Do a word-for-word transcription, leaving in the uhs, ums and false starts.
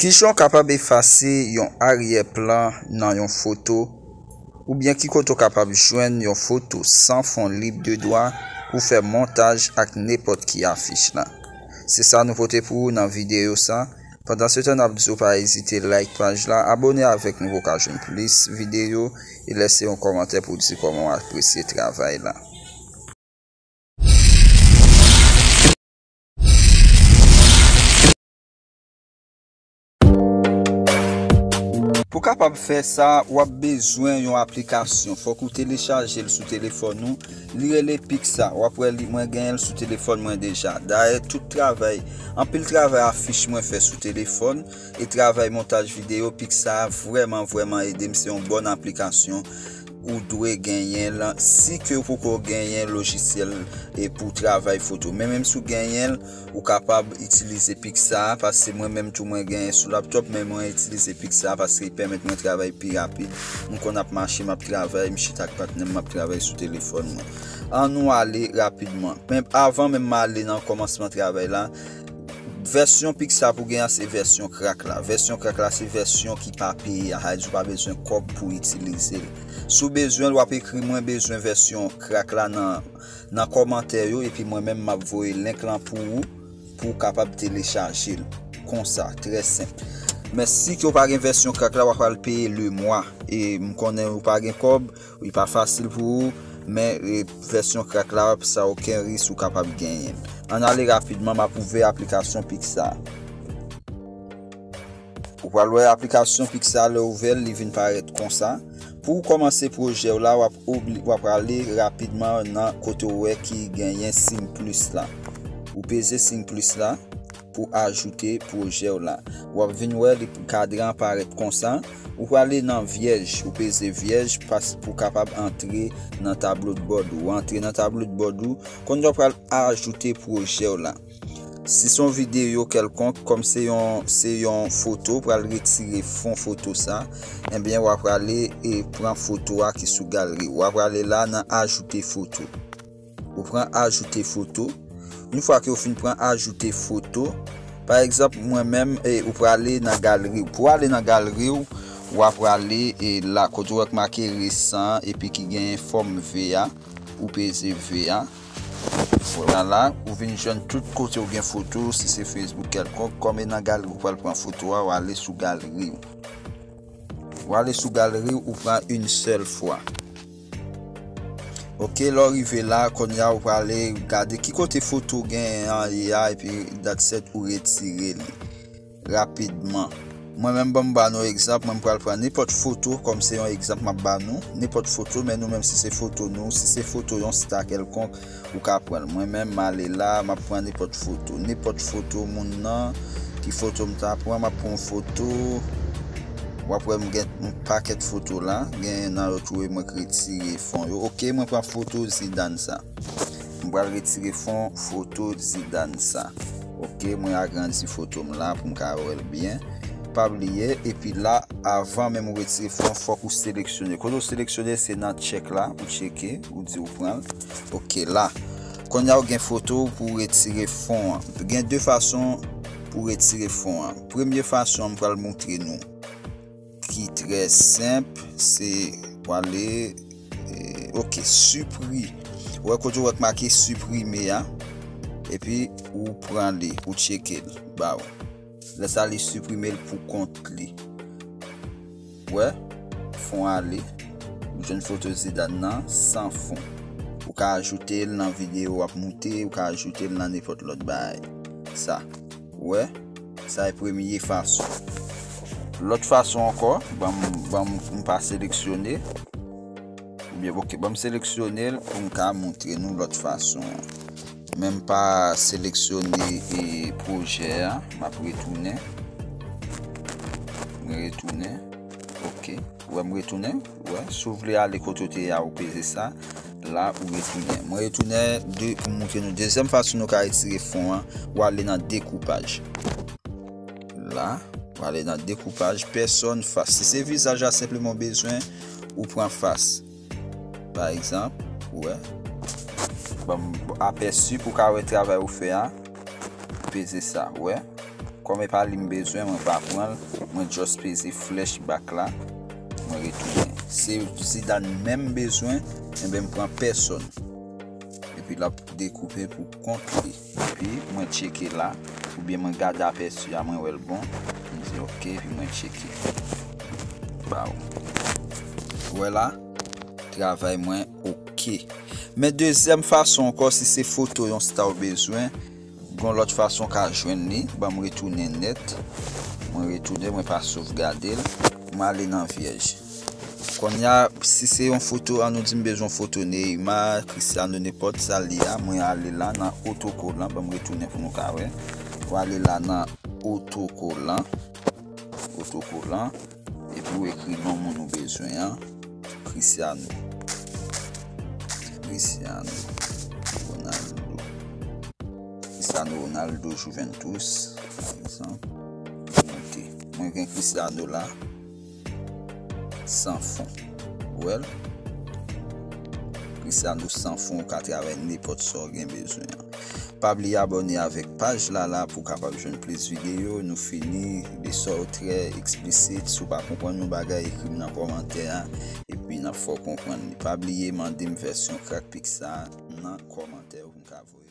Kijan w kapab efase yon aryè plan nan yon foto, oubyen ki kote w kapab jwenn yon foto san fon lib de dwa pou fè montaj ak nenpòt ki afich la. Se sa nou pote pou ou nan videyo sa. Pandan se tan, n ap di w pa ezite like paj la, abone avèk nou pou w ka jwenn plis videyo, e lèse yon kòmantè pou w di kòman w apresye travay la. Pou kapab fè sa, w ap bezwen yon aplikasyon. Fòk ou telechaje l sou telefòn ou. Li rele Picsa. W ap wè li, mwen genyen l sou telefòn mwen deja. Dayè, tout travay, anpil travay afich mwen fè sou telefòn e travay montaj videyo, Picsa vrèman, vrèman ede m. Se yon bòn aplikasyon. Ou dwe genyen l si ke ou poko genyen lojisyèl e pou travay foto. Men menm si w genyen l, ou kapab itilize Picsa, paske mwen menm tou mwen genyen sou laptòp, men mwen itilize Picsa paske li pèmèt mwen travay pi rapid. M konn ap mache, m ap travay, m chita ak patnè m, m ap travay sou telefòn mwen. Ann nou ale rapidman. Men avan menm m ale nan kòmansman travay la, vèsyon Picsa pou gen an se vèsyon krak la. Vèsyon krak la se vèsyon ki pa peye a, sa vle di ou pa bezwen kòb pou itilize l. Si w bezwen l, w ap ekri "Mwen bezwen vèsyon krak la" nan, nan kòmantè yo, epi mwen menm m ap voye link lan pou ou, pou w kapab telechaje l. Konsa, trè senp. Men si ke w pa gen vèsyon krak la, w ap pral peye le mwa. E m konnen ou pa gen kòb, li pa fasil pou ou, men, e, vèsyon krak la, sa okenn risk ou kapab genyen. Ann ale rapidman, m ap ouvè aplikasyon Picsa. Ou pral wè aplikasyon Picsa lè w ouvè l, li vin parèt konsa. Pou w kòmanse pwojè w la, w ap obli-, w ap prale rapidman nan kote w wè ki genyen siy plis la. Ou peze siy plis la pou ajoute pwojè w la. W ap vin wè li kadran parèt konsa. Ou prale nan vyèj, ou peze vyèj pas-, pou w kapab antre nan tablo de bòd ou. Ou antre nan tablo de bòd ou, kounye a w pral ajoute pwojè w la. Si se yon videyo kèlkonk, kòm se yon, se yon foto, w pral retire fon foto sa, ebyen, w ap prale e pran foto a ki sou galri. W ap prale la nan ajoute foto. Ou pran ajoute foto. Yon fwa ke w fin pran ajoute foto, pa egzanp, mwen menm, e, ou prale nan galri w. Pou w ale nan galri w, w ap prale, e, la kote w wè k make resan, epi ki genyen fòm V a, ou peze V a. Vwala, ou vin jwenn tout kote w gen foto, si se Facebook kèlkonk, kòm e nan galri w pral pran foto a, w ale sou galri w. W ale sou galri w, ou pran yon sèl fwa. Oke, lè w rive la, kounye a ou prale gade ki kote foto w genyen an ye a, epi that's it, ou retire li rapidman. Mwen menm, ban m ba nou egzanp, mwen m pral pran nenpòt foto, kòm se yon egzanp m ap ba nou, nenpòt foto, men nou menm si se foto nou, si se foto yon sta kèlkonk, ou ka pran l. Mwen menm, m ale la, m ap pran nenpòt foto. Nenpòt foto moun nan, ki foto m ta pran, m ap pran yon foto. W ap wè m gen yon pakèt foto la. Gen nan yo tou mwen k retire fon yo. Oke, mwen pran foto Zidane sa. M pral retire fon foto Zidane sa. Oke, mwen agrandi foto m la pou m ka wè l byen. Pa bliye, epi la, avan menm ou retire fon, fòk ou seleksyone. Kote w seleksyone, se nan tchèk la, ou tcheke, ou di ou pran l. Oke, la. Kounye a ou gen foto pou w retire fon an. Gen de fason pou w retire fon an. Premye fason an, m pral moutre nou. Ki trè senp, se prale, e, oke, sipri-, ou wè kote w wè k make siprime a, epi ou pran li, ou tcheke l, ba w. Lè sa li siprime l pou kont li. Wè, fon ale, ou jwenn foto Zidane nan san fon. Ou ka ajoute l nan videyo w ap moute, ou ka ajoute l nan nenpòt lòt bagay. Sa, wè, sa e premye fason. Lòt fason ankò, ban m, ban m, m pa seleksyone. Oubyen, oke, ban m seleksyone l pou m ka montre nou lòt fason an. Men m pa seleksyone, e, pwojè a, m ap retounen. Mwen retounen. Oke. Wè, m retounen. Wè, si w vle ale kote w te ye a, ou peze sa. La, ou retounen. Mwen retounen de, pou m montre nou dezyèm fason nou ka retire fon an, ou ale nan dekoupaj. La, ou ale nan dekoupaj, pèsòn, fas. Si se vizaj la senpleman w bezwen, ou pran fas. Pa egzanp, ou wè. Ban m apèsi pou w ka wè travay ou fè a. Peze sa, ou wè. Kòm e pa li m bezwen, mwen pa pran l. Mwen just peze flèch bak la. Mwen retounen. Se Zidane menm m bezwen, enben m pran pèsòn. Epi l ap dekoupe pou kont li. Epi mwen tcheke la, oubyen mwen gade apèsi a, mwen wè l bon. Mwen di oke, epi mwen tcheke. Baw. Ou wè la? Travay mwen oke. Men dezyèm fason ankò, si se foto yon star ou bezwen, gon lòt fason w ka jwenn li. Ban m retounen nèt. Mwen retounen, mwen pa sovgade l. Mwen ale nan vyèj. Kounye a, si se yon foto, an nou di m bezwen yon foto Neymar, Cristiano, nenpòt sa l ye a, mwen ale la nan otokolan, ban m retounen pou nou ka wè. Ou ale la nan otokolan, otokolan, epi ou ekri non moun ou bezwen an, Cristiano. Cristiano Ronaldo. Cristiano Ronaldo Juventus, pa egzanp. Monte. Mwen gen Cristiano la, san fon. Ou wè l? Cristiano san fon, ou ka travay nenpòt sa w gen bezwen an. Pa bliye abòne avèk paj la la pou w kapab jwenn plis videyo. Nou fini, lesson trè eksplisit. Si w pa konprann yon bagay, ekri m nan kòmantè a, epi n ap fè w konprann li. Pa bliye mande m vèsyon Crack Picks sa nan kòmantè pou m ka voye.